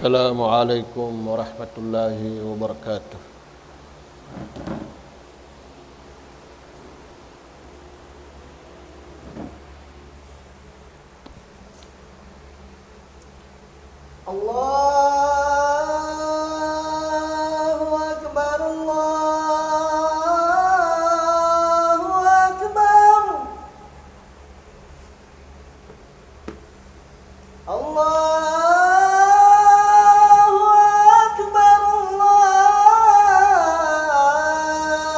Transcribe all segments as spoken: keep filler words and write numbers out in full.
السلام عليكم ورحمة الله وبركاته. الله أكبر، الله أكبر. الله أكبر،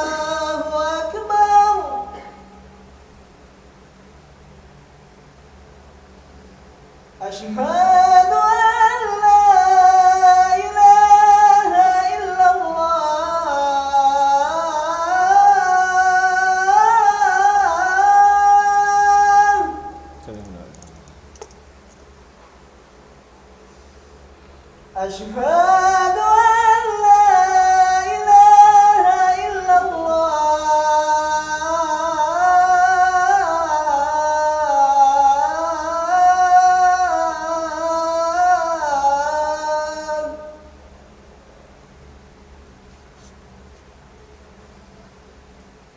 الله أكبر. أشهد أن لا إله إلا الله. أشهد أن لا إله إلا الله.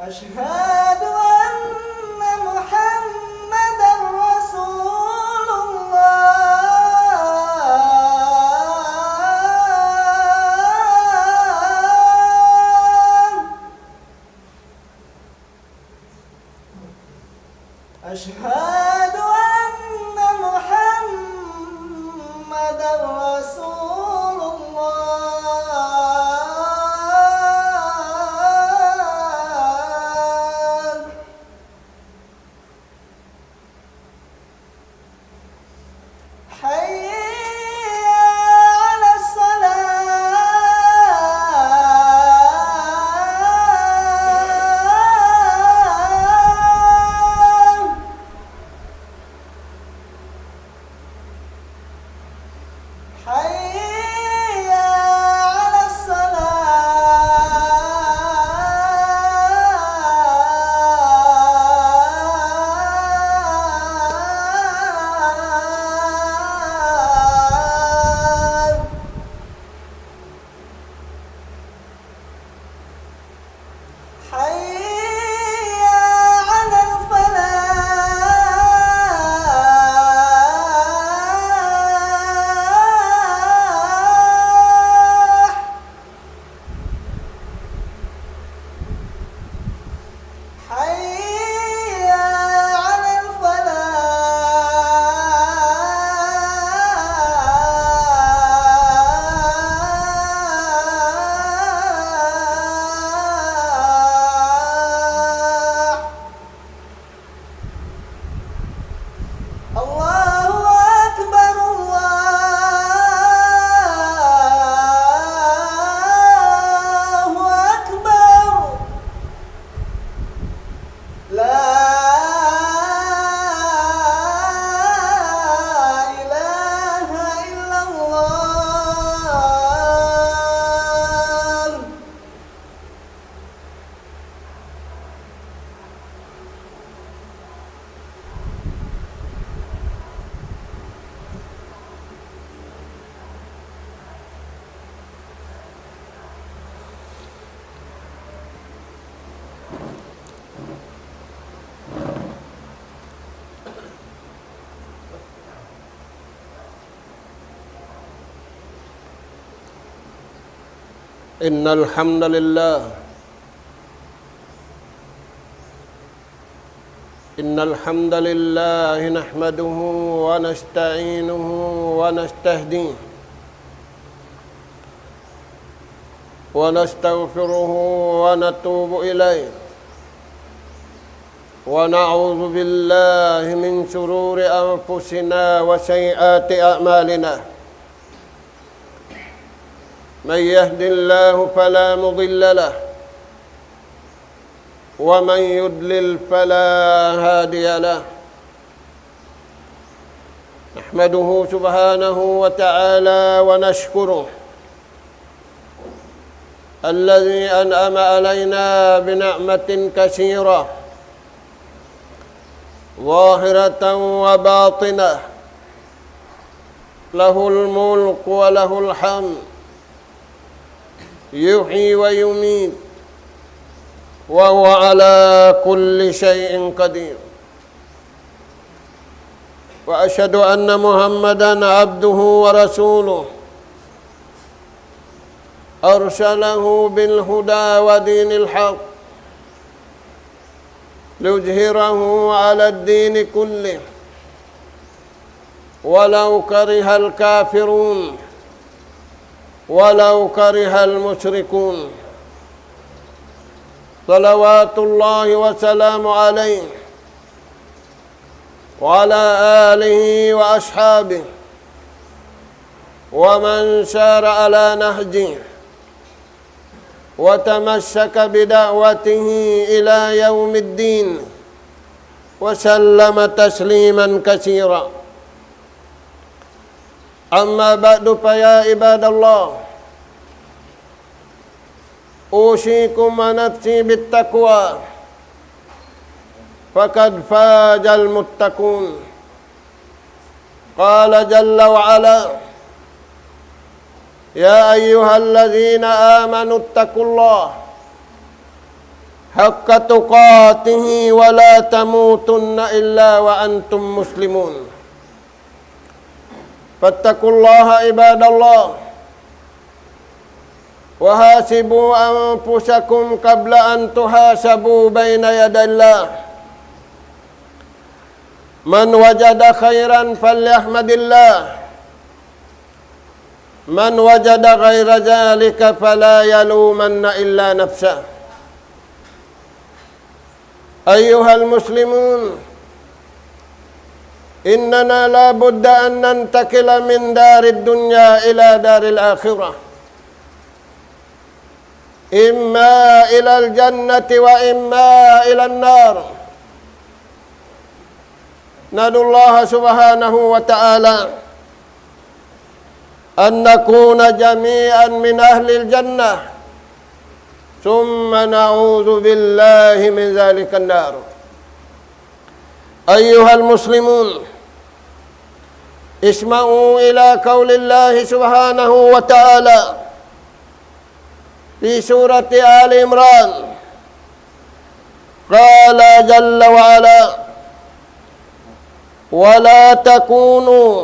أشهد أن محمدا رسول الله. أشهد أن محمدا رسول الله. حي على الصلاة. حي على الصلاة. حي على الفلاح. حي على الفلاح. الله أكبر، الله أكبر. لا إله إلا الله. إن الحمد لله، إن الحمد لله نحمده ونستعينه ونستهديه ونستغفره ونتوب إليه، ونعوذ بالله من شرور أنفسنا وسيئات أعمالنا. من يهد الله فلا مضل له، ومن يضلل فلا هادي له. نحمده سبحانه وتعالى ونشكره الذي أنعم علينا بنعمة كثيرة ظاهرة وباطنة، له الملك وله الحمد يحيي ويميت وهو على كل شيء قدير. وأشهد أن محمدا عبده ورسوله أرسله بالهدى ودين الحق ليظهره على الدين كله ولو كره الكافرون ولو كره المشركون. صلوات الله وسلامه عليه وعلى آله وأصحابه ومن سار على نهجه وتمسك بدعوته إلى يوم الدين وسلم تسليما كثيرا. أما بعد، فيا عباد الله، أوصيكم ونفسي بالتقوى، فقد فاز المتقون. قال جل وعلا: يا أيها الذين آمنوا اتقوا الله حق تقاته ولا تموتن إلا وأنتم مسلمون. فاتقوا الله عباد الله، وحاسبوا أنفسكم قبل أن تحاسبوا بين يدي الله. من وجد خيرا فليحمد الله، من وجد غير ذلك فلا يلومن إلا نفسه. أيها المسلمون، إننا لا بد أن ننتقل من دار الدنيا إلى دار الآخرة، إما إلى الجنة وإما إلى النار. ندعو الله سبحانه وتعالى أن نكون جميعا من أهل الجنة، ثم نعوذ بالله من ذلك النار. أيها المسلمون، اسمعوا إلى قول الله سبحانه وتعالى في سورة آل عمران، قال جل وعلا: ولا تكونوا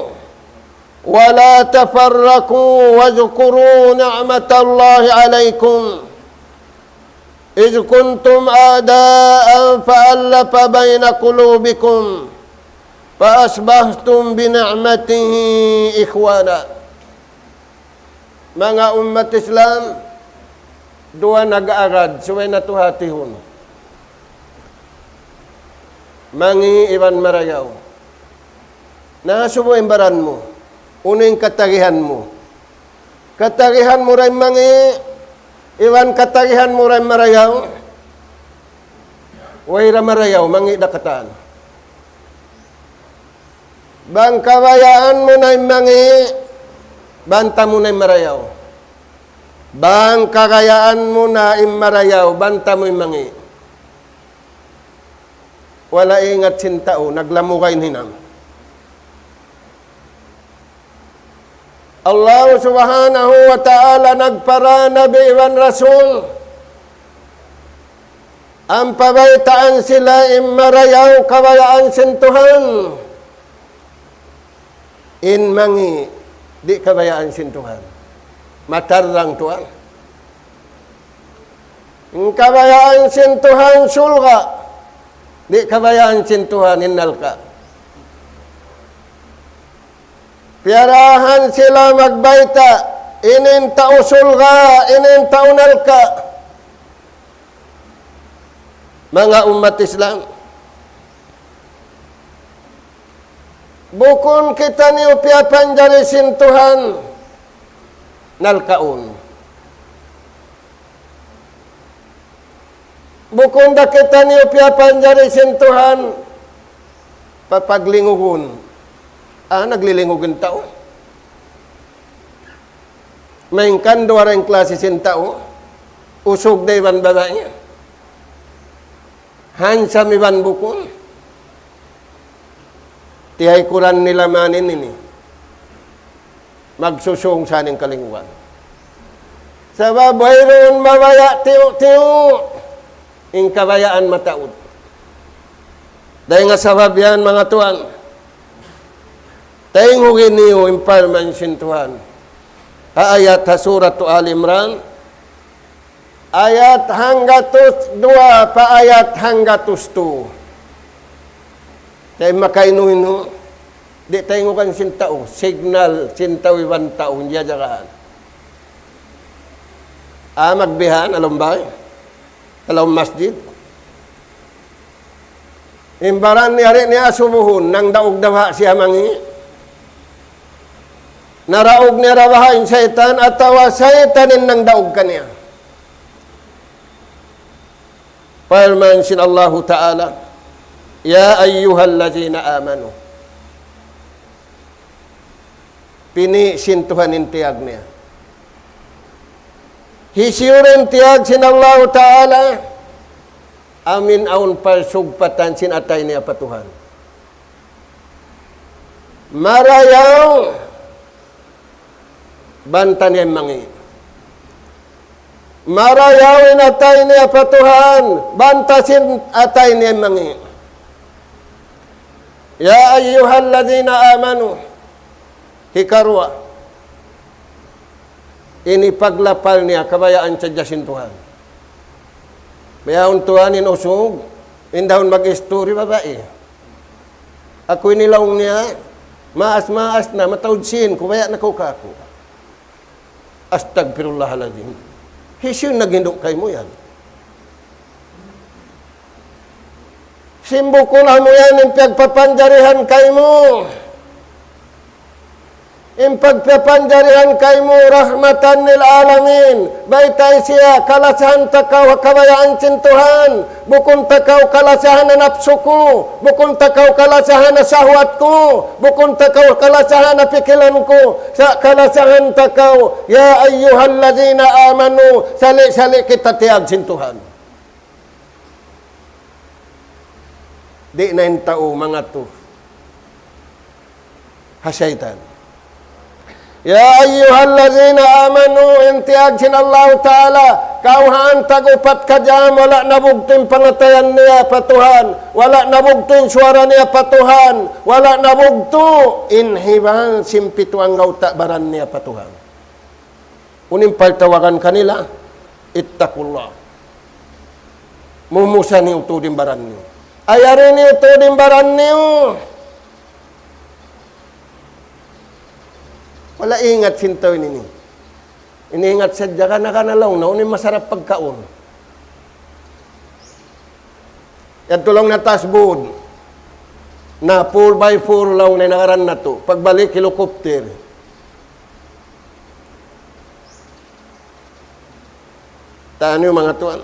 ولا تفرقوا واذكروا نعمة الله عليكم إذ كنتم أعداء فألف بين قلوبكم فأصبحتم بنعمته إخوانا. Manga ummat Islam, duwa nag-aagad, subay natu' hatihun. Mangi' iban marayaw. Na subay in baran mu, unu in katagihan mu. Katagihan mu da in mangi', iban katagihan mu da in marayaw. Way da marayaw, mangi' da katan. Bang kabayaan mu na in mangi', banta mu na in marayaw. Bang kabayaan mu na in marayaw, banta mu in mangi'. Wala' ingat sin tau, naglamugay in hinang. Allah subhanahu wa ta'ala nagpara nabi iban rasul. Ampa baytaan sila in marayaw kabayaan sin Tuhan. In mangi' di' kabayaan sin Tuhan. Matarrang tuwan. In kabayaan sin Tuhan surga'. Di' kabayaan sin Tuhan in narka'. Piyarahan sila magbayta', ini in tau surga', ini in tau narka'. Manga ummat Islam, bukun kitaniyu piyapanjari sin Tuhan narkaun. Bukun da kitaniyu piyapanjari sin Tuhan papaglingugun. Ah, naglilingug in tau. Malayngkan duwa ra in klasi sin tau, usug da iban babai, handsome iban bukun. Tiyaykuran nila man ini. Magsusung sa in kalingwan. Sabab wayruun mabaya' tiyu'-tiyu'. In kabayaan mataud. Dayn ha sabab yan, manga tuwan. Tayngug niyu in parman sin Tuhan. Ha ayat ha Surat Ali Imran. Ayat hanggatus duwa pa ayat hanggatus tu. Kay makainu-inu, di' tayngug sin tau, signal sin tau iban tau, in diya jagaan. Ah, magbihan, alam ba? Alam masjid. In baran niya di' niya asubuhun, nangdaug da baha' siya mangi'. Naraug niya da baha' in saytan, atawa saytan in nangdaug kaniya. Parman sin Allahu Ta'ala, يا أيها الذين آمنوا. Pini' sin Tuhan in tiyag niya. Hisiyu in tiyag sin Allahu Ta'ala, amu in awn pagsugpatan sin atay niya pa Tuhan. Marayaw, banta niya mangi'. Marayaw in atay niya pa Tuhan, banta sin atay niya mangi'. يا أيها الذين آمنوا. Hikaruwa, ini paglapal niya kabayaan sadja sin Tuhan. Bihaun tuwan in usug, in daun mag-istori babai. Aku ini laung niya, maas-maas na, mataud sin, kubaya' na kaw kaku'. Astagfirullahalazim. Hisiyu in naghindu' kaymu yan? Sin bukun amu yan in piyagpapanjarihan kaymu. In pagpapanjarihan kaymu رحمة للعالمين. Baytai siya, kalasahan ta kaw ha kabayaan sin Tuhan. Bukun ta kaw kalasahan ha napsu ku. Bukun ta kaw kalasahan ha sahwat ku. Bukun ta kaw kalasahan ha pikilan ku. Sa' kalasahan ta kaw. يا أيها الذين آمنوا. Sali'-sali' kita tiyag sin Tuhan. Di' na in tau mangatu ha saytan. يا أيها الذين آمنوا, in tiyag sin Allahu Ta'ala, kawhaan tag-upat ka jam, wala' nabugtu' in pangatayan niya pa Tuhan, wala' nabugtu' in suwara niya pa Tuhan, wala' nabugtu' in hibal sin pitu anggawta' baran niya pa Tuhan. Unu in pagtawagan kanila, اتقوا الله. Mumusa niyu tuud in baran niyu. Ayari niyu tuud in baran niyu. Wala' ingat sin tau ini. Ini ingat sadja kana-kana laung na, unu in masarap pagkaun. Yadtu laung na taas bud. Na four by four laung na in ngaran natu'. Pagbalik helicopter. Tanu manga tuwan.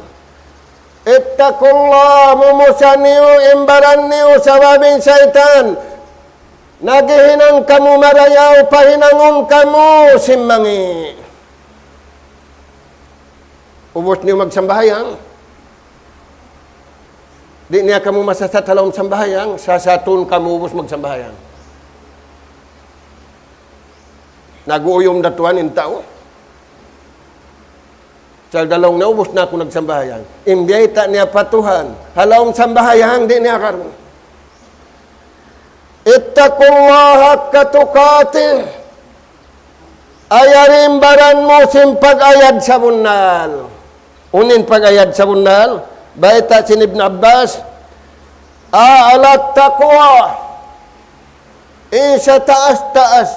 اتقوا الله, mumusa niyu in baran niyu sabab in saytan. Naghihinang kamu marayaw, pahinangun kamu sin mangi'. Ubus niyu magsambahayang. Di' niya kamu masasat ha lawm sambahayang, sasatun kamu ubus magsambahayang. Nag-uuyum da tuwan in tau. Sal da laung na ubus na aku nagsambahayang. In biyayta' niya pa Tuhan. Ha lawm sambahayang, di' niya karu. اتقوا الله حق تقاته. Ayari in baran mu sin pag-ayad sabunnal. Unu in pag-ayad sabunnal? Bayta' sin Ibn Abbas, أعلى التقوى. In sataas-taas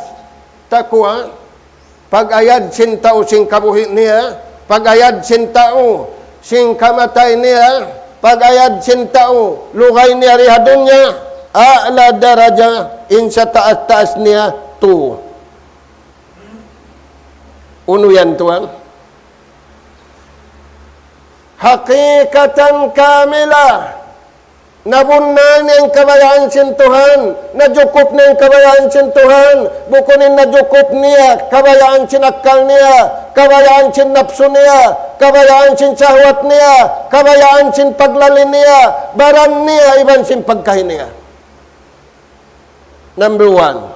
taqwa, pag-ayad sin tau sin kabuhi' niya, pag-ayad sin tau sin kamatay niya, pag-ayad sin tau lugay niya di ha dunya, أعلى درجة, in sataas-taas niya, tu. Unu yan tuwan? حقيقة كاملة. Nabunnal niya in kabayaan sin Tuhan, najukup niya in kabayaan sin Tuhan, bukun in najukup niya, kabayaan sin akkal niya, kabayaan sin napsu niya, kabayaan sin sahwat niya, kabayaan sin paglali niya, baran niya, iban sin pagkahi niya. Number one.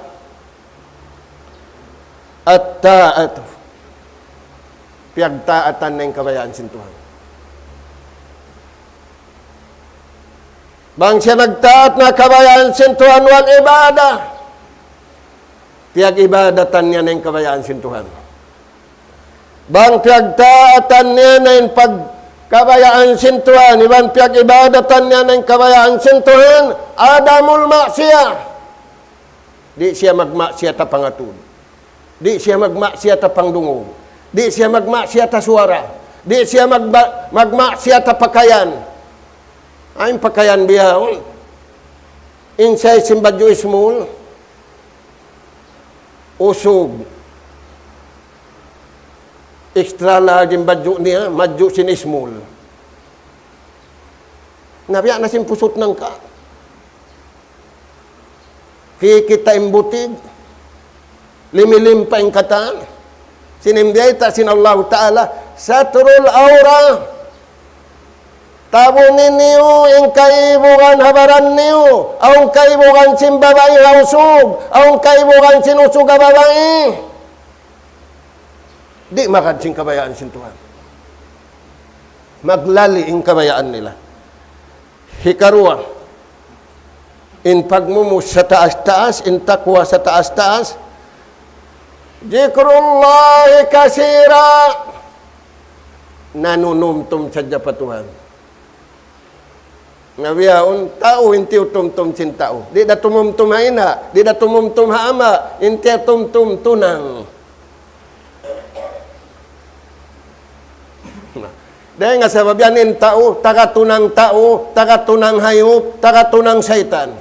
At-ta'atu. Piyagtaatan na in kabayaan sin Tuhan. Bang siya nagtaat na kabayaan sin Tuhan, wal ibadah. Piyag-ibadatan niya na in kabayaan sin Tuhan. Bang piyagtaatan niya na in pag-, kabayaan sin Tuhan, iban piyag-ibadatan niya na in kabayaan sin Tuhan, adamul maksiyah. Di' siya magmaksiyat ha pangatud. Di' siya magmaksiyat ha pangdungug. Di' siya magmaksiyat ha suwara. Di' siya magba-, magmaksiyat ha pakayan. Ay, in pakayan bihaun. In size sin badju' small. Usug. Extra large in badju' niya, madju' sin small. Na biya' na sin pusut nangka'. Kikita' in butig, limilimpa in katan. Sin in biyayta' sin Allahu Ta'ala, satrul awrah. Tabuni niyu in kaibugan ha baran niyu, awn kaibugan sin babai ha usug, awn kaibugan sin usug ha babai. Di' magad sin kabayaan sin Tuhan. Maglali in kabayaan nila. Hikaruwa, in pagmumus sataas-taas, in takwa sataas-taas. Zikrullahi kasira. Nanunumtum sadja pa Tuhan. Na bihaun, tau in tiyutumtum sin tau. Di' da tumumtum ha ina', di' da tumumtum ha ama', in tiyutumtum tunang. Dayn ha sabab yan in tau, taga tunang tau, taga tunang hayup, taga tunang saytan.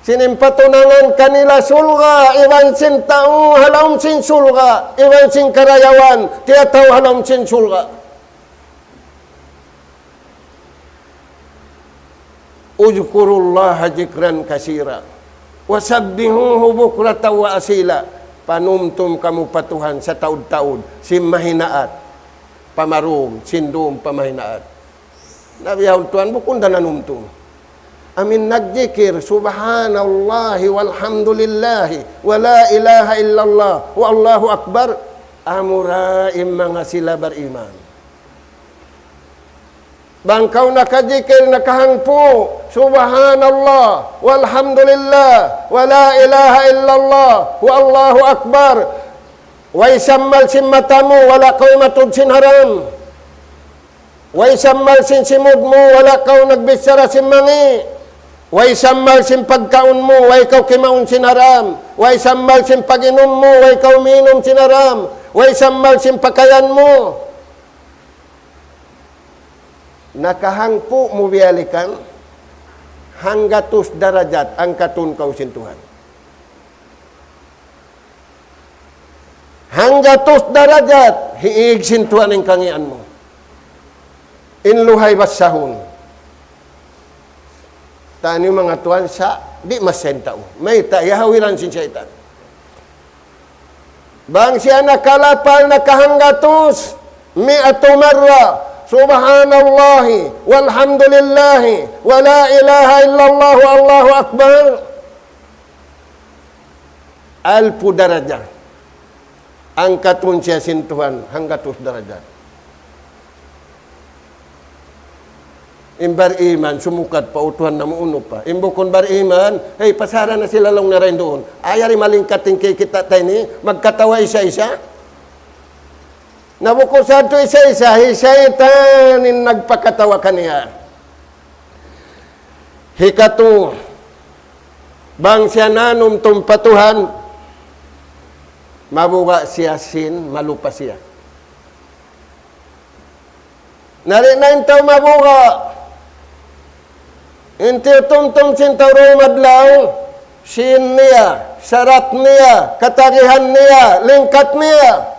Sin in patunangan kanila surga', iban sin tau ha lawm sin surga', iban sin karayawan, tiyatau ha lawm sin surga'. اذكروا الله ذكرا كثيرا وسبحوه بكرة وأصيلا. Panumtum kamu pa Tuhan sataud-taud, sin mahinaat pa marūm, sin dūm pa mahinaat. Na bihaun tuwan, bukun da nanumtum. Amu in nagjikir, سبحان الله والحمد لله ولا إله إلا الله والله أكبر. Amura in manga sila bariman. Bang kaw nakajikil, nakahangpu', سبحان الله والحمد لله ولا إله إلا الله والله أكبر. Way sammal sin mata mu, wala' kaw imatud sin haram. Way sammal sin simud mu, wala' kaw nagbichara sin mangi'. Way sammal sin pagkaun mu, way kaw kimaun sin haram. Way sammal sin pag-inum mu, way kaw minum sin haram. Way sammal sin pakayan mu. Nakahangpu' mu biyalikan, hanggatus darajat angkatun kaw sin Tuhan. Hanggatus darajat, hiig sin Tuhan in kangīan mu. In luhay basahun. Taniyu manga tuwan sa', di' masa in tau. Mayta', iyahawiran sin saytan. Bang siya nakalapal nakahanggatus, مائة مرة, سبحان الله والحمد لله ولا إله إلا الله والله أكبر. ألف درجة. Angkatun siya sin Tuhan, hanggatus darajat. In bariman, sumukat pa utuhan namu' unu pa. In bukun bariman, hey, pasara na sila laung niya dayn duun. Ayaw di' malingkat in kikita' ta ini, magkatawa isa-isa. Na bukun sadtu isa-isa, hi saytan in nagpakatawa kaniya. Hikatu, bang siya nanumtum pa Tuhan, mabuga' siya sin malupa siya. Na di' na in tau mabuga'. In tiyutumtum sin tau duun adlaw, sīn niya, sarat niya, katagihan niya, lingkat niya.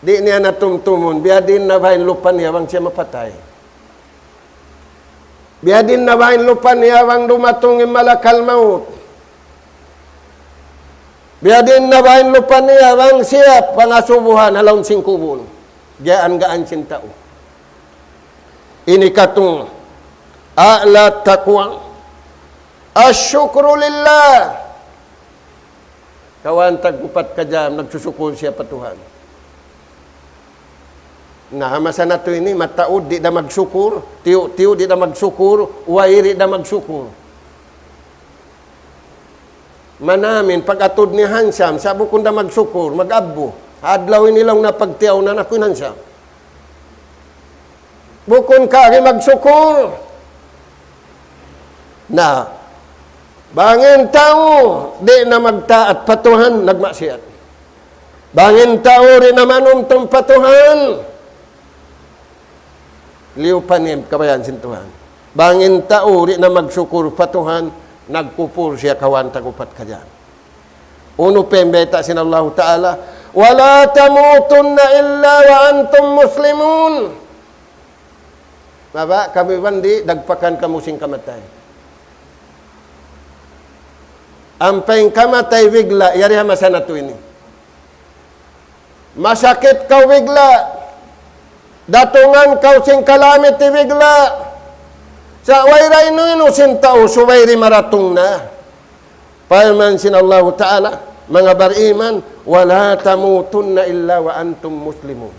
Di' niya na tumtumun, biyadiin na baha' in lupa niya bang siya mapatay. Biyadiin na baha' in lupa niya bang dumatung in malakal maut. Biyadiin na baha' in lupa niya bang siya pangasubuhan ha lawm sin kubul. Gaan-gaan sin tau. Ini katu', أعلى التقوى الشكر لله. Kawhaan tag-upat ka jam, nagsusukur siya pa Tuhan. Na, ha masa natu' ini, mataud di' da magsukur, tiyu'-tiyu' di' da magsukur, way di' da magsukur. Manamin, pag-atud niya handsome, sa' bukun da magsukur, mag-abbu. Adlaw ini laung niya pagtiyaun na aku in handsome. Bukun kari magsukur. Na, bang in tau di' na magtaat pa Tuhan, nagmaksiyat. Bang in tau di' na manumtum pa Tuhan, liyupan niya in kabayaan sin Tuhan. Bang in tau di' na magsukur pa Tuhan, nagkupur siya kawhaan tag-upat ka jam. Unu pa in bayta' sin Allahu Ta'ala, ولا تموتن إلا وأنتم مسلمون. Mabaya' kamu iban di' dagpakan kamu sin kamatay. Ampa in kamatay bigla', yari ha masa natu' ini. Masakit kaw bigla'. Datungan kaw sin kalamity bigla'. Sa' way da inu-inu sin tau, subay di' maratung na. Parman sin Allahu Ta'ala, manga bariman, ولا تموتن إلا وأنتم مسلمون.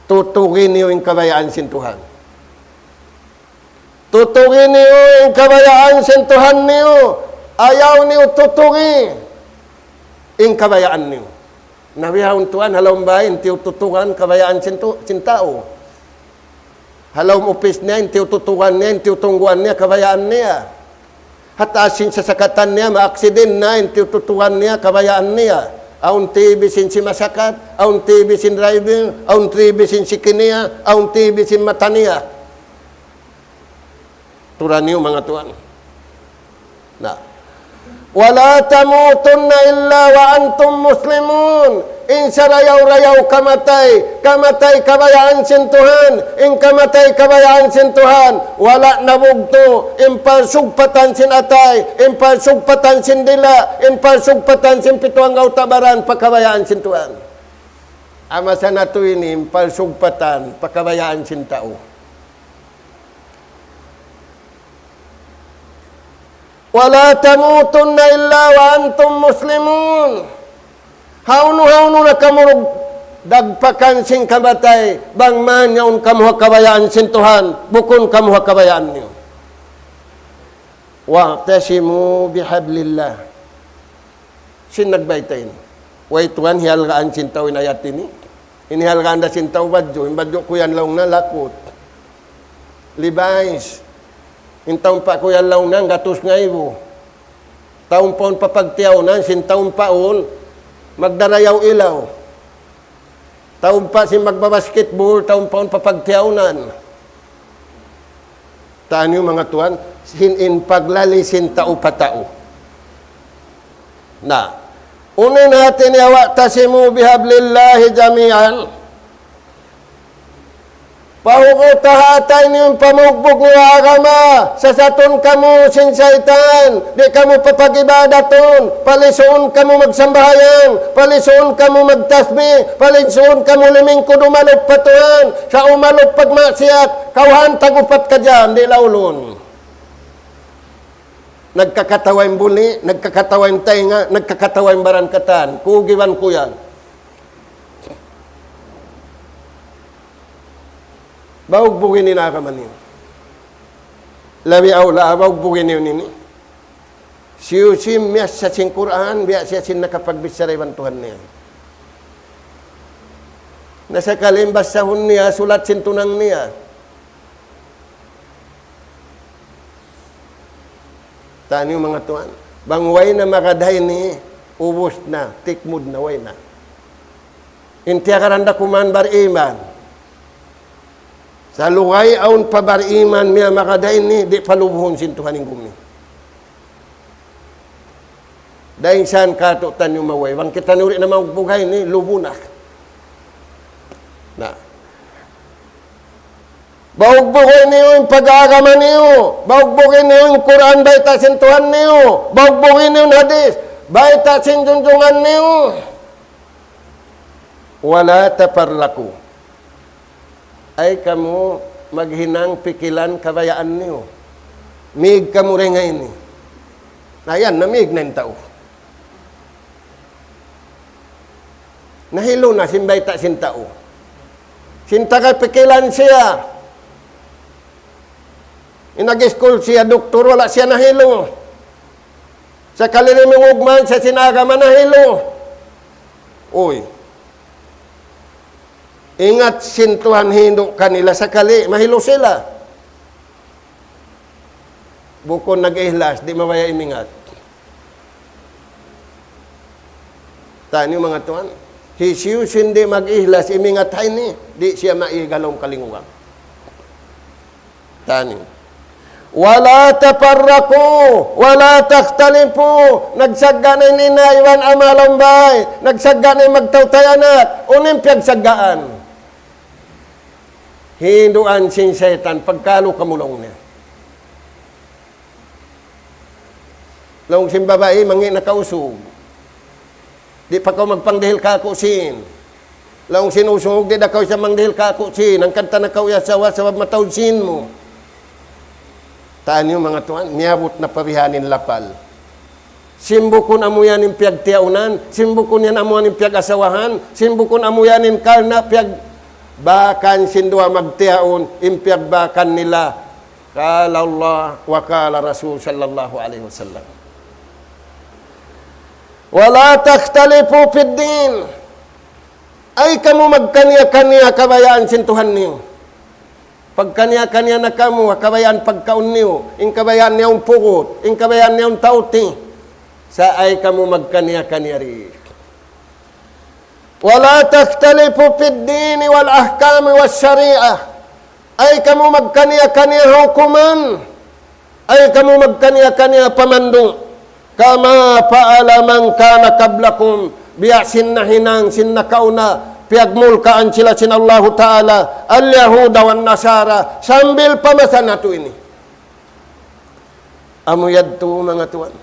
Tutugi niyu in kabayaan sin Tuhan. Tutugi niyu in kabayaan sin Tuhan niyu. Ayaw niyu tutugi in kabayaan niyu. Na bihaun tuwan, ha lawm bāy, in tiyututugan kabayaan sin tu-, sin tau. Ha lawm upis niya, in tiyututugan niya, in tiyutungguan niya, kabayaan niya. Ha taas sin sasakatan niya, ma-accident na, in tiyututugan niya, kabayaan niya. Awn T V sin simasakat, awn T V sin driver, awn T V sin siki niya, awn T V sin mata niya. Turan niyu manga tuwan. Na. ولا تموتن إلا وأنتم مسلمون. In sarayaw-rayaw kamatay, kamatay kabayaan sin Tuhan, in kamatay kabayaan sin Tuhan, wala' nabugtu', in pagsugpatan sin atay, in pagsugpatan sin dila', in pagsugpatan sin pitu anggawta' baran pa kabayaan sin Tuhan. Ha masa natu' ini, in pagsugpatan pa kabayaan sin tau. ولا تموتن إلا وأنتم مسلمون. Hawnu-hawnu na kamu dagpakan sin kamatay, bang man yaun kamu ha kabayaan sin Tuhan, bukun kamu ha kabayaan niyu. واعتصموا بحبل الله. Sin nagbayta' ini. Way tuwan, hihalgaan sin tau in ayat ini. In hihalgaan da sin tau badju', in badju' kuyan laung na lakut. Levi's. In tau pa kuyan laung na gatus ngaibu. Tau pa un pa pagtiyawnan, sin tau pa un magdarayaw ilaw. Tau pa sin magbabasketball, tau pa un pa pagtiyawnan. Taniyu manga tuwan, sin in paglali sin tau pa tau. Na, unu in hati niya واعتصموا بحبل الله جميعا. Pahuguta ha atay niyu in pamugbug niyu ha agama, sasatun kamu sin saytan, di' kamu papag-ibadatun, palisuun kamu magsambahayang, palisuun kamu magtasbih, palisuun kamu limingkud umalup pa Tuhan, sa' umalup pagmaksiyat, kawhaan tag-upat ka jam, di' laulun. Nagkakatawa in buli', nagkakatawa in taynga, nagkakatawa in baran katan. Kugi' ban kuyan. Baugbugin in agama niyu. Labi awla, baugbugin niyu ini. Siyu sin miyassa sin Qur'an, biya' siya sin nakapagbichara iban Tuhan niya. Na sakali in basahun niya, sulat sin tunang niya. Taniyu manga tuwan. Bang way na makadayn ini, ubus na, tikmud na, way na. In tiyagaran da kuman bariman. Sa' lugay awn pa bariman miya makadayn ini, di' palubuhun sin Tuhan in gumi. Dayn san katu' taniyu maway. Bang kitaniyu di' na maugbug ha ini, lubu na. Na. Baugbugin niyu in pag-agama niyu. Baugbugin niyu in Qur'an bayta' sin Tuhan niyu. Baugbugin niyu in hadith bayta' sin junjungan niyu. ولا تفرقوا. Ay kamu maghinang pikilan kabayaan niyu. Mīg kamu dayn ha ini. Na yan, namīg na in tau. Nahilu na sin bayta' sin tau. Sin taga pikilan siya. In nag-iskul siya, doktor, wala' siya nahilu. Sakali limungug man siya sin agama, nahilu. Uy. Ingat sin Tuhan hindu' kanila sakali, mahilu sila. Bukun nag-ihlas, di' mabaya' imingat. Taniyu manga tuwan, hisiyu-siyu in di' mag-ihlas imingat ha ini, di' siya maiga ha lawm kalingugan. Taniyu. ولا تفرقوا ولا تختلفوا. Nagsagga' na in ina' iban ama' ha lawm bāy. Nagsagga' na in magtautay anak. Unu in piyagsaggaan? Hinduan sin saytan, pagkalu kamu laung niya. Laung sin babai, mangi' na kaw usug. Di' pa kaw magpangdihil kāku' sin. Laung sin usug, di' da kaw isab mangdihil kāku' sin. Hangkan ta na kaw iyasawa, sabab mataud sin mu. Taniyu manga tuwan, miyabut na pa bihaini in lapal. Sin bukun amu yan in piyagtiyaunan, sin bukun yan amu yan in piyag-asawahan, sin bukun amu yan in karna' piyag-, bahkan sin duwa magtiyaun, in piyagbakan nila, قال الله وقال رسول صلى الله عليه وسلم. ولا تختلفوا في الدين. Ayaw kamu magkaniya-kaniya kabayaan sin Tuhan niyu. Pagkaniya-kaniya na kamu, kabayaan pagkaun niyu, in kabayaan niya in pugut, in kabayaan niya in tauti. Sa' ayaw kamu magkaniya-kaniya ri. ولا تختلفوا في الدين والأحكام والشريعة. Ayaw kamu magkaniya-kaniya ha hukuman. Ayaw kamu magkaniya-kaniya pamandu'. كما فعل من كان قبلكم. Biya' sin nahinang sin nakauna, piyagmulkaan sila sin Allahu Ta'ala, اليهود والنصارى, sambil pa masa natu' ini. Amu yadtu manga tuwan.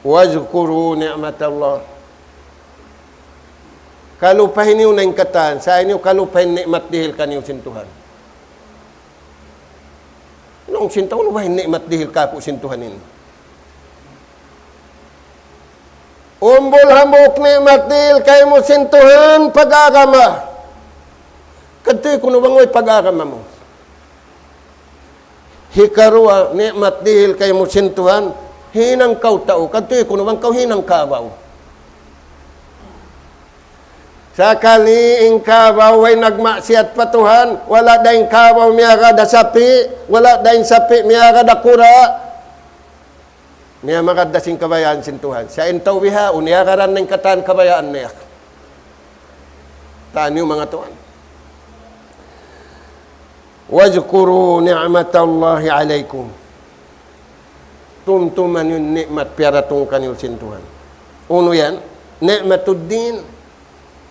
واذكروا نعمة الله. Kalupahi niyu na in katan, sa' ayaw niyu kalupahi in ni'mat dihil kaniyu sin Tuhan. Laung sin tau, unu baha' in ni'mat dihil kāku' sin Tuhan ini? Umbul hambuuk ni'mat dihil kaymu sin Tuhan, pag-agama. Kadtuy kunu' bang way pag-agama mu. Hikaruwa, ni'mat dihil kaymu sin Tuhan, hinang kaw tau, kadtuy kunu' bang kaw hinang kabaw. Sakali in kabaw way nagmaksiyat pa Tuhan, wala' da in kabaw miyagad ha sapi', wala' da in sapi' miyagad ha kura'. Miyamagad da sin kabayaan sin Tuhan. Sa' in tau bihaun, iyagaran na in katan kabayaan niya. Taniyu manga tuwan. واذكروا نعمة الله عليكم. Tumtuma niyu in ni'mat piyaratung kaniyu sin Tuhan. Unu yan? نعمة الدين,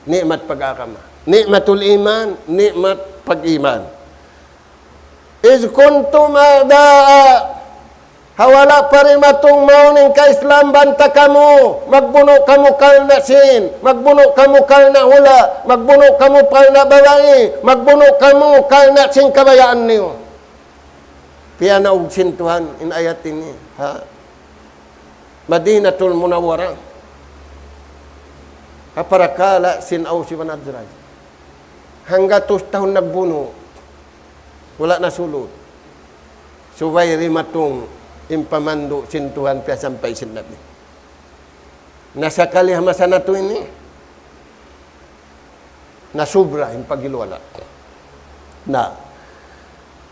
ni'mat pag-agama. نعمة الإيمان, ni'mat pag-iman. إذ كنتم أعداء. Ha wala' pa dimatung mawn in ka-Islam banta kamu, magbunu' kamu karna' sin, magbunu' kamu karna' hula', magbunu' kamu karna' babai, magbunu' kamu karna' sin kabayaan niyu. Piyanaug sin Tuhan in ayat ini, ha Madinatul Munawwarah, ha parakala' sin Aws iban Khazraj. Hanggatus tahun nagbunu', wala' nasulut. Subay dimatung in pamandu' sin Tuhan piyasampay sin Nabi. Na sakali ha masa natu' ini, nasubra in paghiluhala'. Na,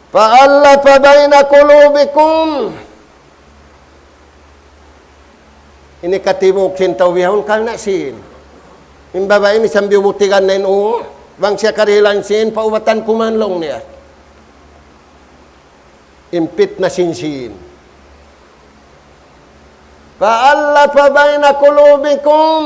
فألف بين قلوبكم. Ini katibuk sin tau bihaun karna' sin. In babai misan biyubutigan na in ū, bang siya karihilan sin, paubatan ku man laung niya. In pitna sin sin. فألف بين قلوبكم.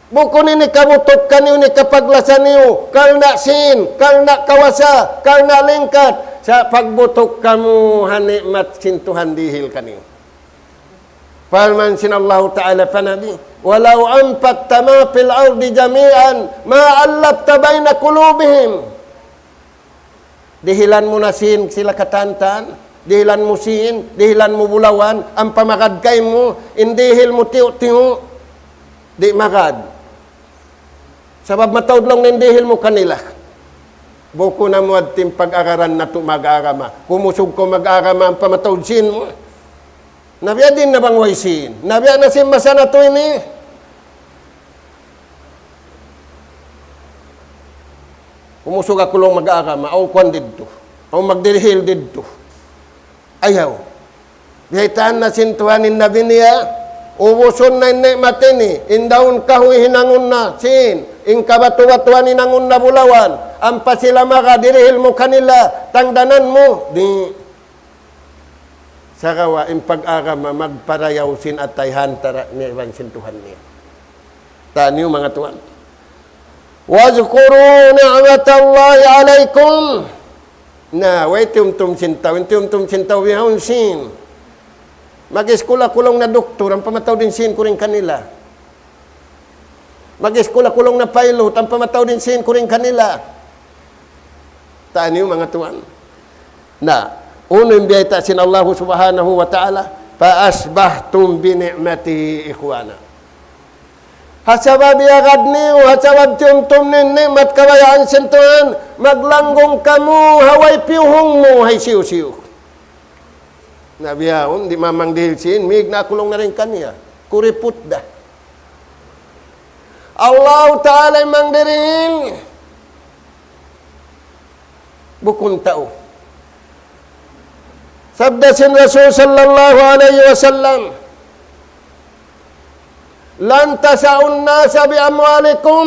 Bukun ini kabutuk kaniyu, ini kapaglasa niyu, karna' sin, karna' kawasa, karna' lingkat. Sa' pagbutuk kamu ha ni'mat sin Tuhan dihil kaniyu. Parman sin Allahu Ta'ala pa Nabi, ولو أنفقت ما في الأرض جميعا ما ألفت بين قلوبهم. Dihilan mu na sin sila katantan, dihilan mu sin, dihilan mu bulawan, ampa magad kaymu, in dihil mu tiyu'-tiyu', di' magad. Sabab mataud laung niya in dihil mu kanila. Bukun amu yadtu in pag-agaran natu' mag-agama. Kumusug kaw mag-agama ampa mataud sin mu. Na biya' diin na bang way sin? Na biya' na sin masa natu' ini. Kumusug aku laung mag-agama, awn kuwan didtu. Awn magdirihil didtu. Ayaw. Biyaytaan na sin Tuhan in Nabi niya, ubusun na in ni'mat ini, in daun kahuy hinangun na, sin, in kabatu-batuan hinangun na bulawan, ampa sila maka dirihil mu kanila, tangdanan mu, di'. Sagawa' in pag-agama magparayaw sin atay ha antara' niya iban sin Tuhan niya. Taniyu manga tuwan. واذكروا نعمة الله عليكم. Na, way tiyumtum sin tau, in tiyumtum sin tau bihaun sin. Mag-iskul aku laung na doktor, ampa mataud in sin ku dayn kanila. Mag-iskul aku laung na pilot, ampa mataud in sin ku dayn kanila. Taniyu manga tuwan. Na, unu in biyayta' sin Allahu Subhanahu wa Ta'ala, فأصبحتم بنعمته إخوانا. Ha sabab iyagad niyu, ha sabab tiyumtum niyu in ni'mat kabayaan sin Tuhan, maglanggung kamu ha way piyuhung mu, ha hisiyu-siyu. Na bihaun, di' mamang dihil sin, mīg na aku laung na dayn kaniya. Kuriput da. Allahu Ta'ala in mangdirihil. Bukun tau. Sabda sin Rasul sallallahu alayhi wasallam, لن تسؤوا الناس بأموالكم.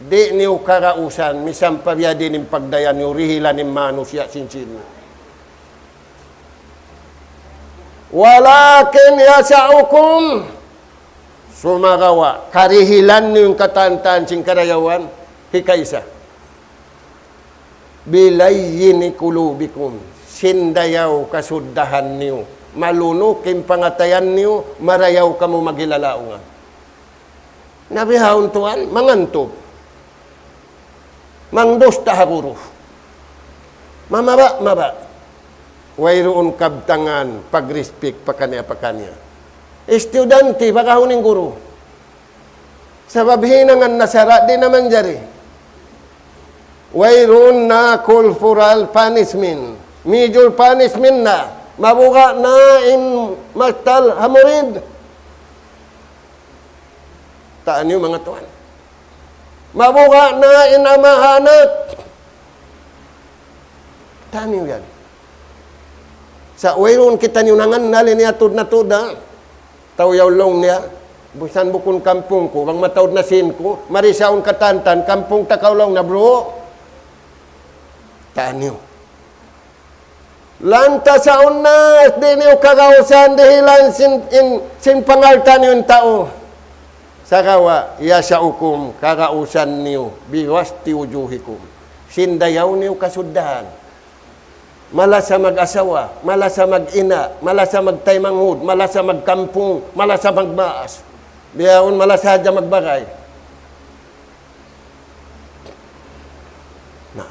Di' niyu kagausan, misan pa biya' diin in pagdaya niyu, rihilan in manusiya' sin sin niyu. ولكن يسؤكم. Sumagawa', karihilan niyu in katan-katan sin karayawan, hikaisa. بلين قلوبكم. Sin dayaw kasuddahan niyu. Malunuk in pangatayan niyu, marayaw kamu maghilalaungan. Na bihaun tuwan, mangantug. Mangdusta ha guru. Mamaba'-maba'. Wayruun kabtangan, pag-respect, pakaniya-pakaniya. Estudyante, bagahun in guru. Sabab hinangan na sara', di' na manjari. Wayruun na corporal punishment. Major punishment na. Mabuga' na in mastal ha murid. Taniyu manga tuwan. Mabuga' na in ama' ha anak. Taniyu yan. Sa' wayruun kitaniyu nangannal ini atud na tuud da. Tau yaun laung niya, bisan bukun kampung ku, bang mataud na sin ku, mari sa yaun katan-katan, kampung ta kaw laung na bro. Taniyu. لن تسؤوا الناس, di' niyu kagausan dihilan sin, in, sin pangalta' niyu in tau. Sagawa', يسؤكم, kagausan niyu, ببسط وجوهكم. Sin dayaw niyu kasuddahan. Malasa mag-asawa, malasa mag-ina', malasa magtaymanghud, malasa magkampung, malasa magmaas. Bihaun malasa hadja magbagay. Na.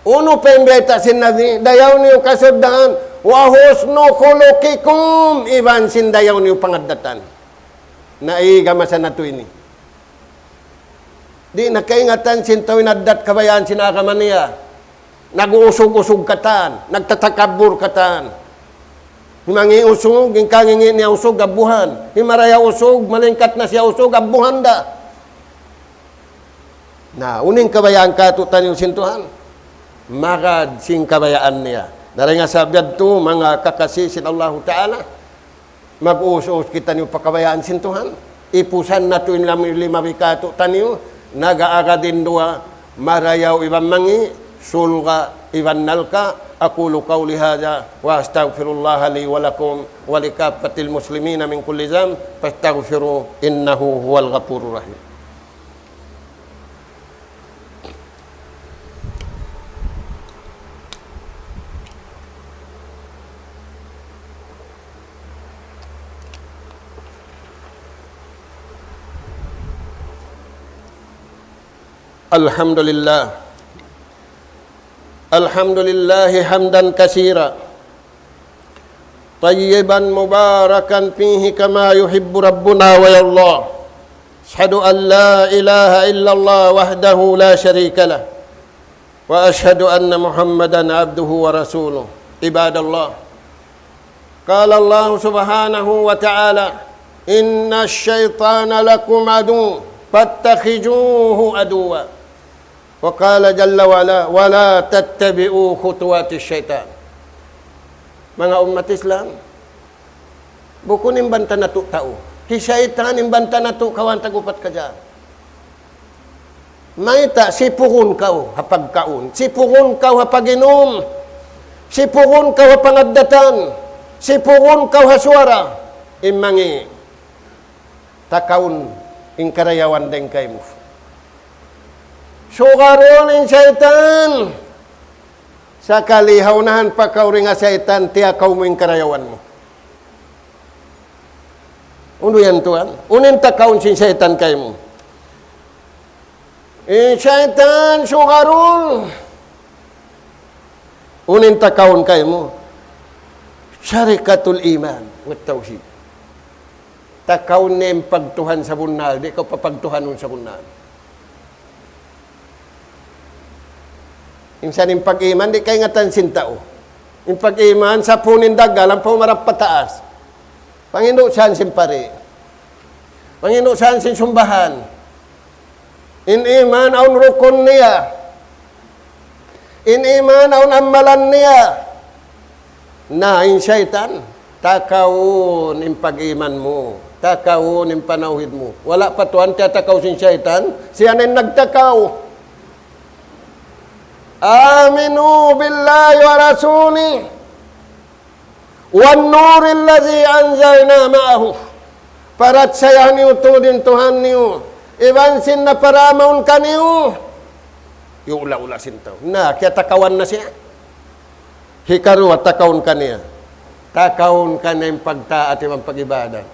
Unu pa in bayta' sin Nabi, dayaw niyu kasuddahan, وحسن خلقكم, iban sin dayaw niyu pangaddatan. Na, iga masa natu' ini. Di' na kaingatan sin tau in addat kabayaan sin agama niya. Nag-uusug-usug katan, nagtatakabbur katan. Himangi' usug, in kangingi' niya usug, abbuhan. Himaraya usug, malingkat na siya usug, abbuhan da. Na, unu in kabayaan kātu'niyu sin Tuhan? Magad sin kabayaan niya. Dayn ha sabab yadtu, manga kakasi sin Allahu Ta'ala, mag-us-us kitaniyu pa kabayaan sin Tuhan. Ipusan natu' in lam-, lima bi kātu'niyu, nag-aagad in duwa, marayaw iban mangi', surga' iban narka'. أقول قولي هذا وأستغفر الله لي ولكم ولكافة المسلمين من كل ذنب فاستغفروه إنه هو الغفور الرحيم. الحمد لله. الحمد لله حمدا كثيرا طيبا مباركا فيه كما يحب ربنا ويرضى. أشهد أن لا إله إلا الله وحده لا شريك له، وأشهد أن محمدا عبده ورسوله. عباد الله، قال الله سبحانه وتعالى: إن الشيطان لكم عدو فاتخذوه عدوا. وقال جل وعلا: ولا تتبعوا خطوات الشيطان. Manga ummat Islam, bukun in banta natu' tau. Hi saytan in banta natu' kawaan tag-upat kajaan. Mayta', sipugun kaw ha pagkaun, sipugun kaw ha pag-inum, sipugun kaw ha pangaddatan, sipugun kaw ha suwara. In mangi', takawun in karayawan dayn kaymu. Sugarun in saytan. Sakali ha unahan pa kaw dayn ha saytan, tiyakaw mu in karayawan mu. Unu yan, tuwan? Unu in takawun sin saytan kaymu? In saytan sugarun. Unu in takawun kaymu? شركة الإيمان والتوحيد. Takawun niya in pagtuhan sabunnal, di' kaw papagtuhanun sabunnal. Minsan in pag-iman, di' kaingatan sin tau. In pag-iman, sapun in dagal, ampa umarap pataas. Pangindusan sin pari. Pangindusan sin sumbahan. In iman awn rukun niya. In iman awn amalan niya. Na, in saytan, takawun in pag-iman mu. Takawun in panawhid mu. Wala' pa tuwan tiyatakaw sin saytan, siya na in nagtakaw. آمنوا بالله ورسوله والنور الذي أنزلنا معه. Parachaya niyu tuud in Tuhan niyu iban sin naparamaun kaniyu. Iyula-ula sin tau. Na, kiyatakawan na siya. Hikaruwa, takawun kaniya. Takawun kaniya in pagtaat iban pag-ibadat.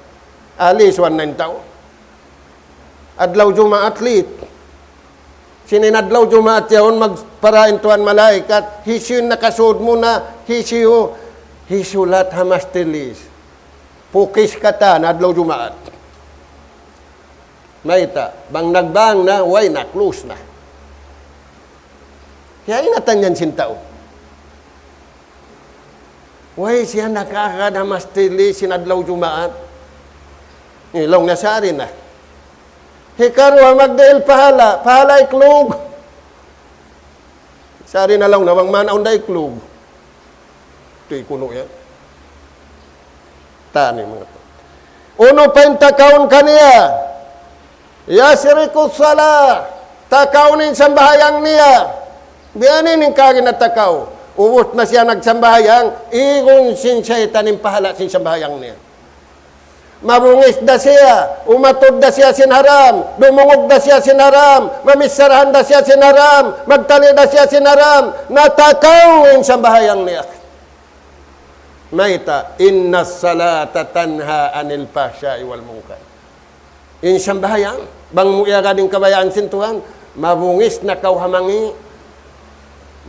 Alisuan na in tau. Adlaw Jumaat, late. Sin in adlaw Jumaat yaun, magpara in Tuhan malaikat, hisiyu in nakasud muna, hisiyu, hisulat ha master list. Pukis katan adlaw Jumaat. Mayta', bang nagbang na, way na, close na. Kaya ingatan yan sin tau. Way siya nakakada mastili sin adlaw Jumaat. Ilong na sari na. Hikaruwa magdihil pahala, pahala iklug. Sari na laung na bang man awn da iklug. Tuy kunu' yan. Tani manga tu. Unu pa in takawun kaniya? يسرق الصلاة. Takawun in sambahayang niya. Biya' ini in kagi natakaw. Ubus na siya nagsambahayang, igun sin saytan in pahala sin sambahayang niya. Mabungis da siya, umatud da siya sin haram, dumungug da siya sin haram, mamicharahan da siya sin haram, magtali da siya sin haram, natakaw in sambahayang niya. Mayta', إن الصلاة تنهى عن الفحشاء والمنكر. In sambahayang, bang mu iyagad in kabayaan sin Tuhan, mabungis na kaw ha mangi',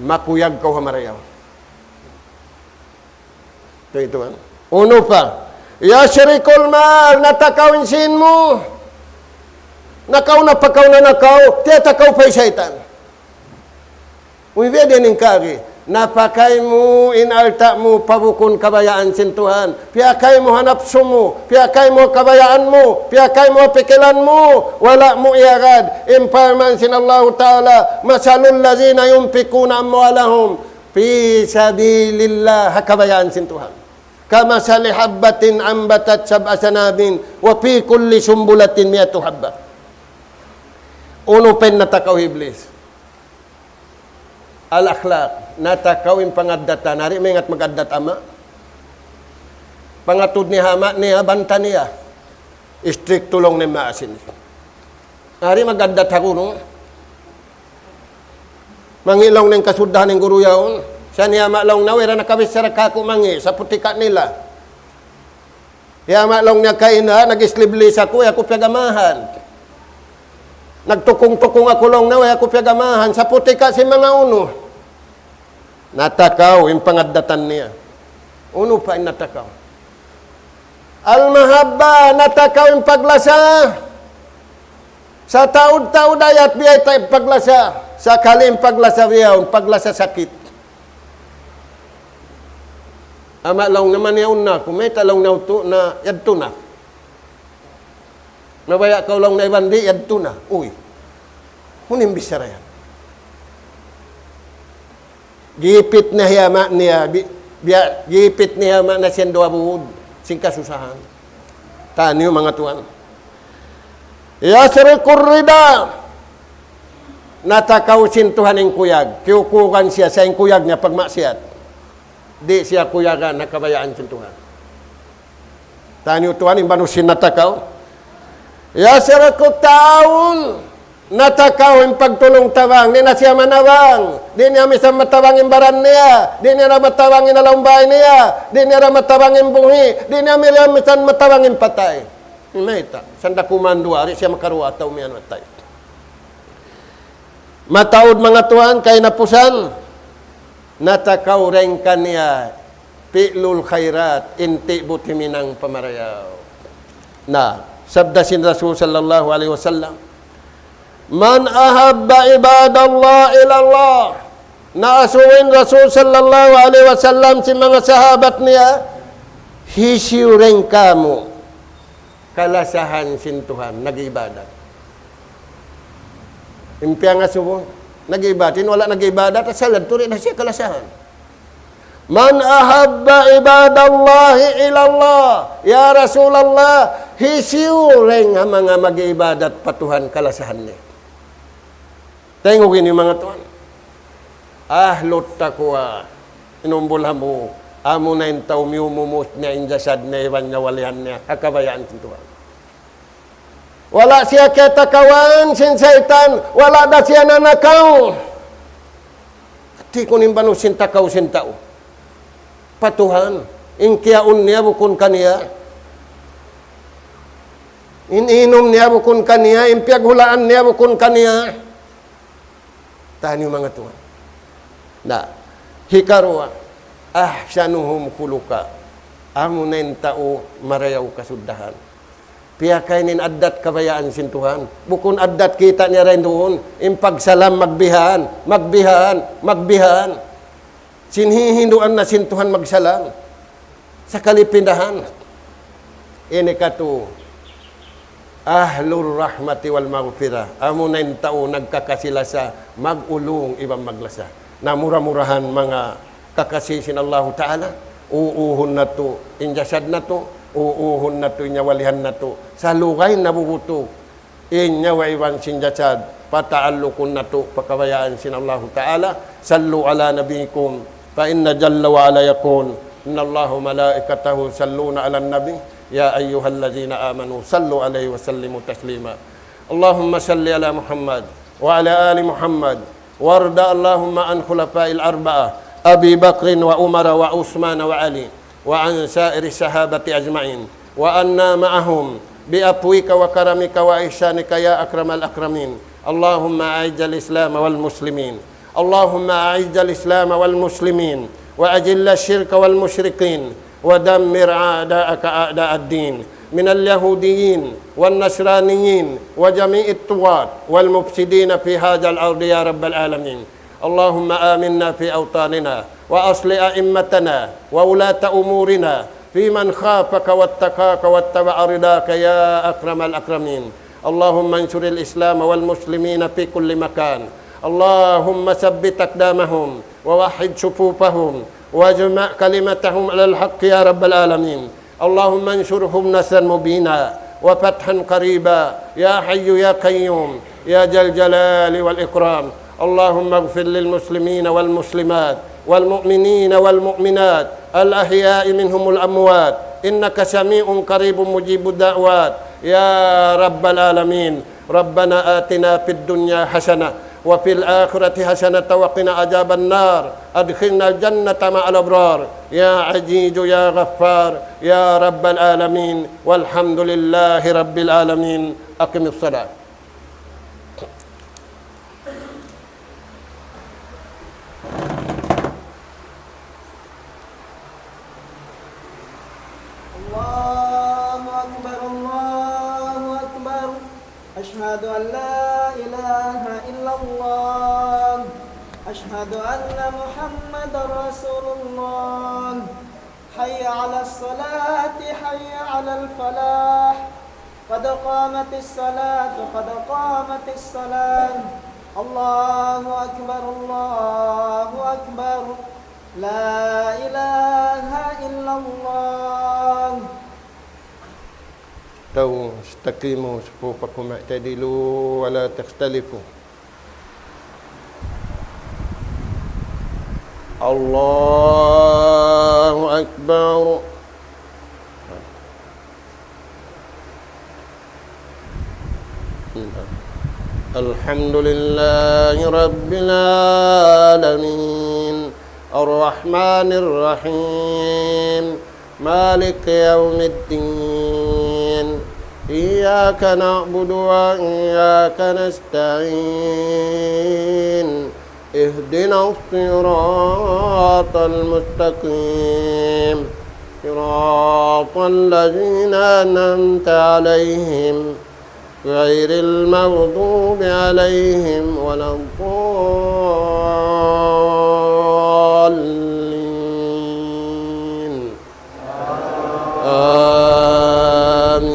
makuyag kaw ha marayaw. Tuwan, tuwan. Unu pa? يسرق المال, natakaw in sīn mu. Nakauna pa kaw nanakaw, tiyatakaw pa in saytan. Uy, biya' diin in kari. Napakay mu in alta' mu pa bukun kabayaan sin Tuhan. Piyakay mu ha napsu mu, piyakay mu ha kabayaan mu, piyakay mu ha pikilan mu. Wala' mu iyagad. In parman sin Allahu Ta'ala, مثل الذين ينفقون أموالهم في سبيل الله, ha kabayaan sin Tuhan. كمثل حبة أنبتت سبع سنابل وفي كل سنبلة مئة حبة. Unu pa in natakaw hi Iblis? Al-akhlaq, natakaw in pangaddatan. Di' maingat magaddat ama'. Pangatud niya ha ama' niya, banta niya. Istriktu laung niya in maas ini. Di' magaddat ha guru. Mangi' laung niya in kasuddahan in guru yaun. Sa' niya ama' laung niya, wala' nakabichara kāku' mangi', saputika nila. Hi ama' laung niya kaina, nag-sleeveless aku, way aku piyagamahan. Nagtukung-tukung aku laung niya, way aku piyagamahan. Saputika sin manga unu. Natakaw in pangaddatan niya. Unu pa in natakaw? Al-mahabba, natakaw in paglasa. Sataud-taud ayat biya' ta paglasa, sakali in paglasa biya' yaun, paglasa sakit. Ama' laung niya, maniyaun na aku, mayta' laung niya utu' na, yadtu na. Mabaya' kaw laung niya iban di', yadtu na. Uy. Unu in bichara yan? Gipit niya hi ama' niya, bi-, biya', gipit niya hi ama' niya sin duwa būd, sin kasusahan. Taniyu manga tuwan. يسرق الرضا. Natakaw sin Tuhan in kuyag. Kiyukugan siya, sa' in kuyag niya pagmaksiyat. Di' siya kuyagan ha kabayaan sin Tuhan. Taniyu tuwan in banu sin natakaw. يسرق التعاون. Natakaw in pagtulung-tabang. Di' na siya manabang. Di' niya misan matabang in baran niya. Di' niya matabang in alumbay niya. Di' niya matabang in buhi'. Di' niya misan matabang in patay. Mayta'? Sanda kumandu' ari siya makaruwa atawa miyan matay. Mataud manga tuwan, kahinapusan, natakaw dayn kaniya fi'lul khairat, in tibuti minang pamarayaw. Na, sabda sin Rasul sallallahu alayhi wasallam, من أحب عباد الله إلى الله. Na asubu in Rasul sallallahu alayhi wasallam sin manga sahabat niya, hisiyu dayn kamu kalasahan sin Tuhan, nag-ibadat. In piyangasubu, nag-ibadat, in wala' nag-ibadat, asal tuud di' na siya kalasahan. من أحب عباد الله إلى الله. Ya Rasulullah, hisiyu dayn ha manga mag-ibadat pa Tuhan kalasahan niya? Tengok ini manga tuwan. Ahlut taqwa. In umbul hambuuk. Amuna in tau miyumumut niya in jasad niya iban nyawalihan niya. Ha kabayaan sin Tuhan. Wala' siya kiyatakawan sin saytan. Wala' da siya nanakaw. Hati ku in banu sin takaw sin tau pa Tuhan. In kiyaun niya bukun kaniya. In inum niya bukun kaniya, in piyaghulaan niya bukun kaniya. Taniyu manga tuwan. Na, hikaruwa, أحسنهم خلقا. Amuna in tau marayaw kasuddahan. Piyakay niya in addat kabayaan sin Tuhan. Bukun addat kita' niya dayn duun. In pagsalam magbihan, magbihan, magbihan. Sin hihinduan na sin Tuhan magsalam. Sakali pindahan. Ini katu, أهل الرحمة والمغفرة. Amuna in tau nagkakasi-lasa, mag-ulung iban maglasa. Na mura-murahan manga kakasi sin Allahu Ta'ala, uuhun natu' in jasad natu', uuhun natu' in nyawalihan natu'. Salugay na bubutu in nyawa iban sin jasad, pataallukun natu' pa kabayaan sin Allahu Ta'ala. صلوا على نبيكم، فإن جل وعلا يقول: إن الله وملائكته يصلون على النبي، يا أيها الذين آمنوا صلوا عليه وسلموا تسليما. اللهم صل على محمد وعلى آل محمد، وارض اللهم عن خلفاء الأربعة، أبي بكر وعمر وعثمان وعلي، وعن سائر الصحابة أجمعين، وعنا معهم بعفوك وكرمك وإحسانك يا أكرم الأكرمين. اللهم أعز الإسلام والمسلمين. اللهم أعز الإسلام والمسلمين، وأذل الشرك والمشركين، ودمر أعداءك أعداء الدين من اليهوديين والنصرانيين وجميع الطغاة والمفسدين في هذا الأرض يا رب العالمين. اللهم آمنا في أوطاننا، وأصلح أئمتنا وولاة أمورنا في من خافك واتقاك واتبع رضاك يا أكرم الأكرمين. اللهم انصر الإسلام والمسلمين في كل مكان. اللهم ثبت أقدامهم ووحد صفوفهم واجمع كلمتهم على الحق يا رب العالمين. اللهم انصرهم نصرا مبينا وفتحا قريبا يا حي يا قيوم يا ذا الجلال والإكرام. اللهم اغفر للمسلمين والمسلمات والمؤمنين والمؤمنات الأحياء منهم والأموات إنك سميع قريب مجيب الدعوات يا رب العالمين. ربنا آتنا في الدنيا حسنة وفي الآخرة حسنة وقنا عذاب النار. أدخلنا الجنة مع الأبرار يا عزيز يا غفار يا رب العالمين. والحمد لله رب العالمين. أقم الصلاة. الله أكبر، الله أكبر. أشهد أن لا أشهد أن محمدا رسول الله. حي على الصلاة، حي على الفلاح. قد قامت الصلاة، قد قامت الصلاة. الله أكبر، الله أكبر. لا إله إلا الله. استووا، استقيموا، صفوفكم اعتدلوا، ولا تختلفوا. الله أكبر. الحمد لله رب العالمين. الرحمن الرحيم. مالك يوم الدين. إياك نعبد وإياك نستعين. اهدنا الصراط المستقيم. صراط الذين أنعمت عليهم غير المغضوب عليهم ولا الضالين.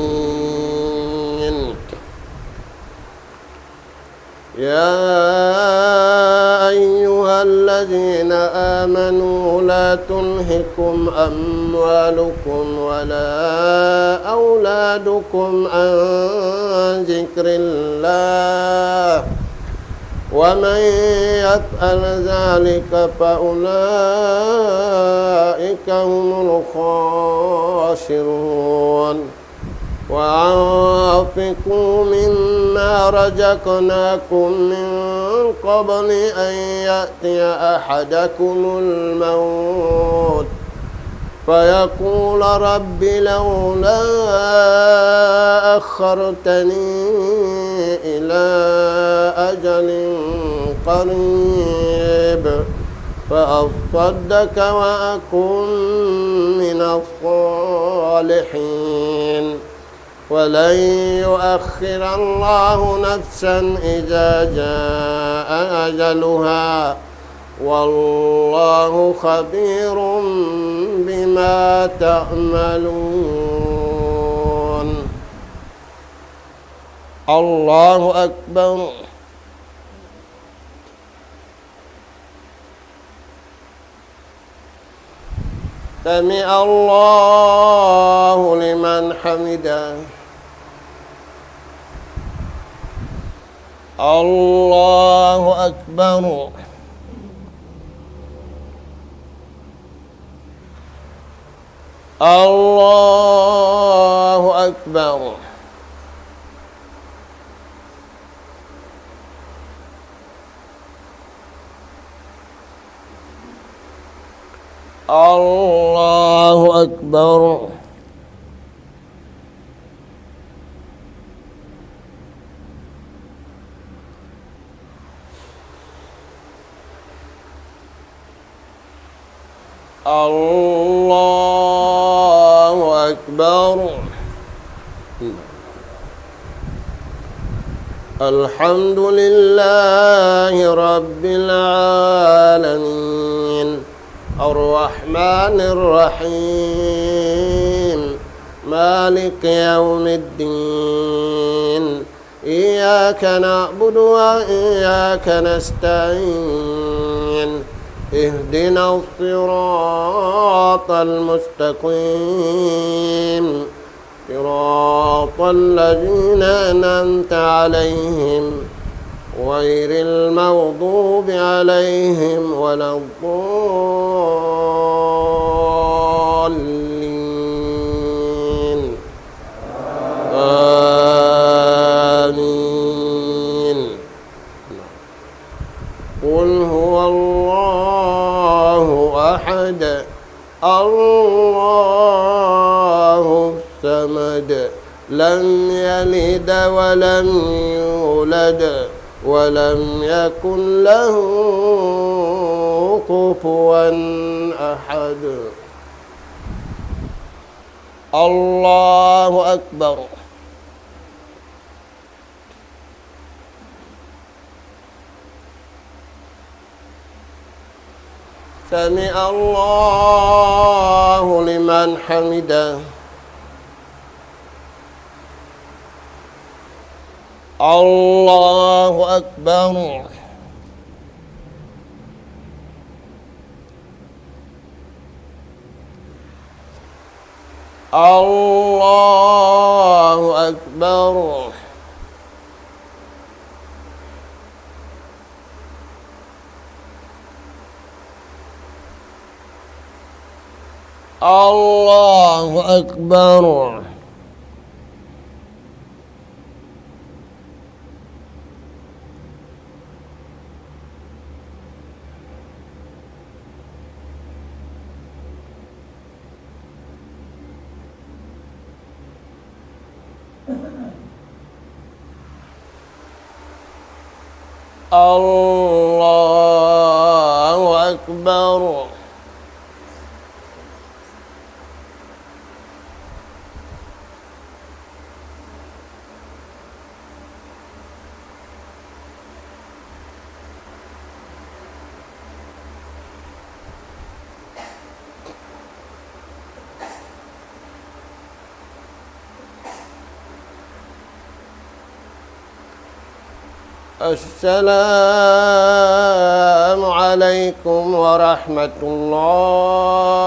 آمين. يا أيها الذين آمنوا لا تلهكم أموالكم ولا أولادكم عن ذكر الله، ومن يفعل ذلك فأولئك هم الخاسرون. وأنفقوا مما رزقناكم من قبل أن يأتي أحدكم الموت فيقول رب لولا أخرتني إلى أجل قريب فأصدق وأكن من الصالحين. ولن يؤخر الله نفسا إذا جاء أجلها، والله خبير بما تعملون. الله أكبر. سمع الله لمن حمده. الله أكبر. الله أكبر. الله أكبر. الله أكبر. الحمد لله رب العالمين. الرحمن الرحيم. مالك يوم الدين. إياك نعبد وإياك نستعين. اهدنا الصراط المستقيم. صراط الذين أنعمت عليهم غير المغضوب عليهم ولا الضالين. آمين. قل هو الله أحد. الله الصمد. لم يلد ولم يولد. ولم يكن له كفوا أحد. الله أكبر. سمع الله لمن حمده. الله أكبر. الله أكبر. الله أكبر. الله أكبر. السلام عليكم ورحمة الله.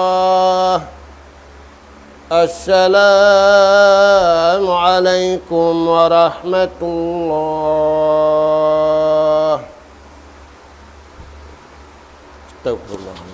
السلام عليكم ورحمة الله. أستغفر الله العظيم.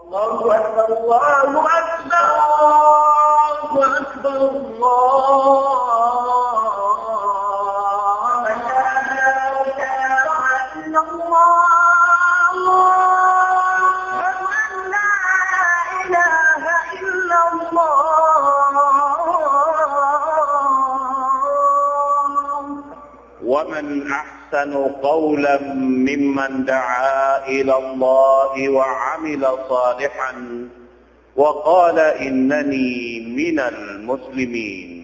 الله أكبر، الله أكبر، الله أكبر، الله. أشهد أن لا إله إلا الله. أشهد أن لا إله إلا الله. ومن أحسن قولا ممن دعا إلى الله وعمل صالحا وقال إنني من المسلمين.